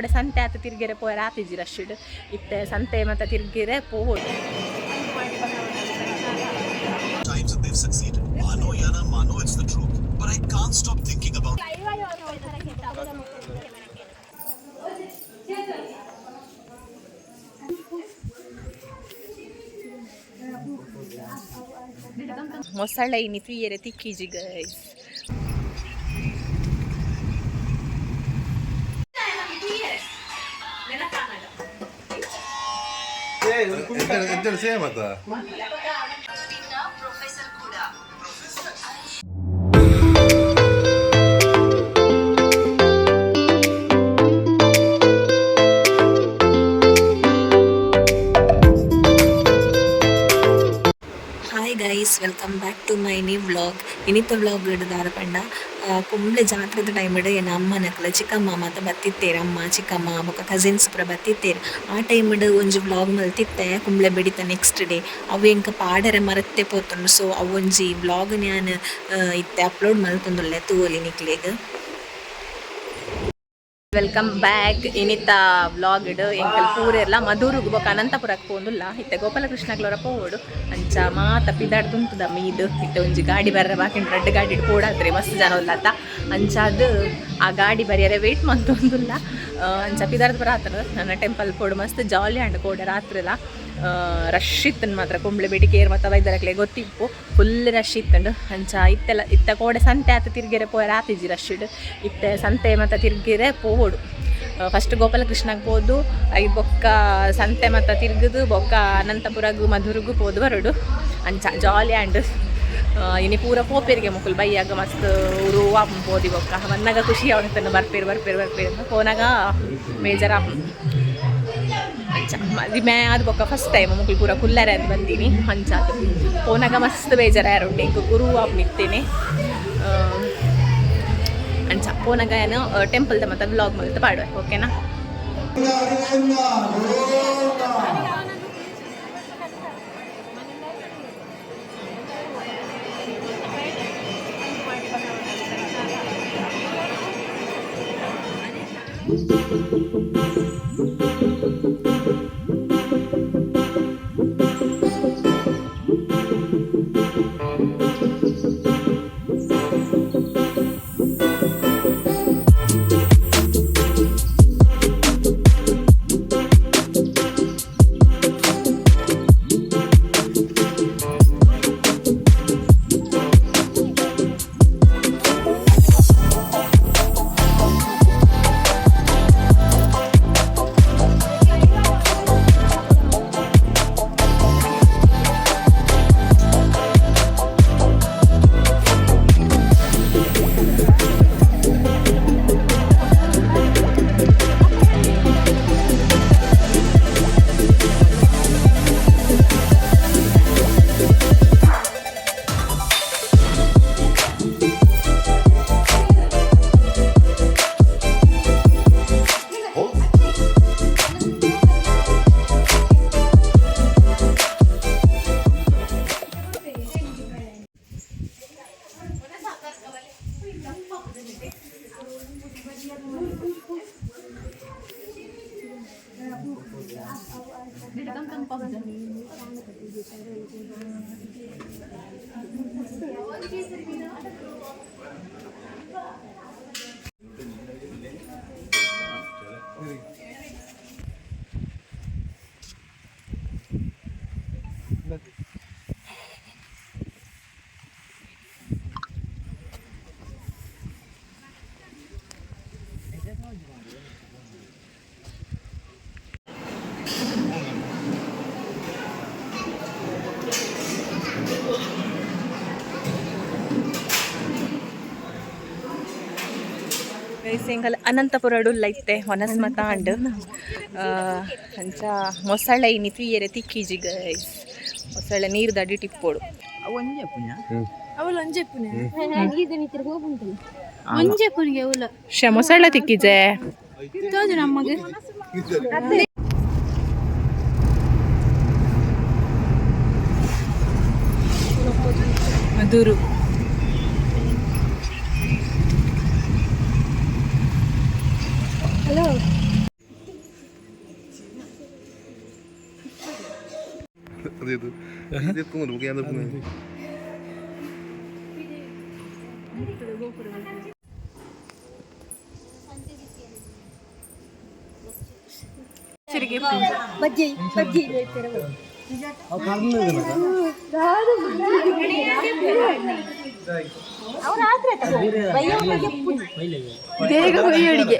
ಕೋಡೆ ಸಂತೆ ಆತ ತಿರ್ಗೆರೆ ಪೋಯರ ಆತಿಜಿ ರಶ್ ಇತ್ತೆ ಸಂತೆ ಮತ್ತೆ ತಿರ್ಗೆರೆ ಪೋವೊಡು. Times and they've succeeded. Mano Yana Mano, it's the truth. But I can't stop thinking about ಮೊಸಳೆ ಇನಿ ತೂಯೆರೆ ತಿಕ್ಕಿಜಿ ಗೈಸ್. ಎಂತ ಸೇಮ್ ಆತ. Hi guys, welcome back to my new vlog. ಇನಿತ vlog ದಾದ ಪಂಡ, ಕುಂಬ್ಳೆ ಜಾತ್ರೆದ ಟೈಮ್ ಎನ್ನ ಅಮ್ಮನಕ್ಲ ಚಿಕ್ಕಮ್ಮ ಮಾತ ಬತ್ತಿತ್ತೇರು. ಅಮ್ಮ, ಚಿಕ್ಕಮ್ಮ ಬೊಕ್ಕ ಕಸಿನ್ಸ್ ಪೂರ ಬತ್ತಿತ್ತೇರು. ಆ ಟೈಮ್ ಒಂಜಿ ವ್ಲಾಗ್ ಮಲ್ತಿತ್ತೆ ಕುಂಬ್ಳೆ ಬೆಡಿತ ನೆಕ್ಸ್ಟ್ ಡೇ. ಅವು ಎಂಕ ಪಾಡರೆ ಮರತ್ತೆ ಪೋತುಂಡು. ಸೊ ಅವು ಒಂಜಿ ವ್ಲಾಗ್ ಯಾನ್ ಇತ್ತೆ ಅಪ್ಲೋಡ್ ಮಲ್ತೊಂದುಲ್ಲೆ, ತೂವೊಲಿ ನಿಕ್ಲೆಗ್. Welcome back. ಇನಿತ ವ್ಲಾಗ್ ಎಂಕಲ್ ಪೂರೆರ್ಲ ಮಧುರುಗು ಬೊಕ ಅನಂತಪುರಕ್ಕೆ ಪೋಂದುಲ್ಲ. ಇತ್ತೆ ಗೋಪಾಲಕೃಷ್ಣಗ್ಲೊರ ಪೋವೊಡು. ಅಂಚ ಮಾತ ಪಿದಾಡ್ದುಂತುದ ಮೀದ್. ಇತ್ತೆ ಒಂಜಿ ಗಾಡಿ ಬರ್ರೆ ಬಾಕಿ, ರಡ್ಡ್ ಗಾಡಿ ಪೋಡಾತ್ರೆ. ಮಸ್ತ್ ಜನ ಉಲ್ಲತ್ತ, ಅಂಚಾದ್ ಆ ಗಾಡಿ ಬರಿಯರೆ ವೇಟ್ ಮಂತೊಂದುಲ್ಲ. ಅಂಚ ಪಿದಾರ್ದು ಬರಾತನ ನನ್ನ ಟೆಂಪಲ್ ಪೋಡು. ಮಸ್ತ್ ಜಾಲಿ ಅಂಡ್ ಕೋಡೆ ರಾತ್ರಿಲ. ರಶ್ ಇತ್ತನ್ ಮಾತ್ರ. ಕುಂಬ್ಳೆ ಬೆಡಿಕೇರ್ ಮತ್ತು ವೈದ್ಯರಕ್ಲೆ ಗೊತ್ತಿಪ್ಪು, ಫುಲ್ ರಶ್ ಇತ್ತಂಡು. ಅಂಚ ಇತ್ತೆಲ್ಲ ಇತ್ತ ಕೋಡೆ ಸಂತೆ ಆತ ತಿರ್ಗೆರೆ ಪೋಯರ ಆತಿಜಿ ರಶ್ ಇತ್ತೆ. ಸಂತೆ ಮತ್ತು ತಿರ್ಗೆರೆ ಪೋವೊಡು. ಫಸ್ಟ್ ಗೋಪಾಲಕೃಷ್ಣಗ್ ಪೋದು, I ಬೊಕ್ಕ ಸಂತೆ ಮತ್ತು ತಿರ್ಗುದು, ಬೊಕ್ಕ ಅನಂತಪುರಗು ಮಧುರುಗು ಪೋದು ಬರೋಡು. ಅಂಚ ಜಾಲಿ ಆಂಡ್. ಇನಿ ಪೂರ ಪೋಪೆರಿಗೆ ಮುಕುಲು ಬೈಯಾಗ ಮಸ್ತ್ ಊರು ಪೋದಿ. ಬೊಕ್ಕ ಬನ್ನಗ ಖುಷಿ ಆವಣತನ, ಬರ್ಪೇರು ಬರ್ಪೇರು ಬರ್ಪೇರು. ಪೋನಾಗ ಮೇಜರ್ ಆಪುಂಡು. ಅಂಚ ಮದಿಮೆ ಆದ್ ಬೊಕ್ಕ ಫಸ್ಟ್ ಟೈಮ್ ಮುಕುಲು ಪೂರ ಕುಲ್ಲರೆ ಅಂತ ಬಂದೀನಿ. ಅಂಚಾದ್ ಪೋನಾಗ ಮಸ್ತ್ ಬೇಜಾರು ಉಂಟು. ಎಂಕ್ ಗುರು ಆಪ್ ನಿತ್ತೇನೆ. ಅಂಚ ಪೋನಾಗ ಏನು ಟೆಂಪಲ್ದ ಮತ್ತೆ ವ್ಲಾಗ್ ಮಲ್ತ್ ಪಾಡುವೆ, ಓಕೆನಾ? ಎಂಕಲ್ ಅನಂತಪುರಡು ಇತ್ತೆ ವನಸ್ ಮತ ಆಂಡ್. ಅಂಚ ಮೊಸಳೆ ಇನಿ ತೂಯೆರೆ ತಿಕ್ಕಿಜಿ ಗೈಸ್. ಮೊಸಳೆ ನೀರು ದಡಿ ಟಿಪ್ಪೋಡು. ಅವಳು ಒಂಜೆ ಪುನೆ ಒಂಜೆ ಪುನಿಗೆ ಅವಳು. ಶ ಮೊಸಳೆ ತಿಕ್ಕಿಜೆ. ತೋಜು ನಮಗೆ. ಮಧುರು. ಹಲೋ. ಅದು ಇದು ಇದು ಬುಕ್ ಯಾವ್ದು? ಬೇಗ ಹೊಯ್ಯೊಡಿಗೆ.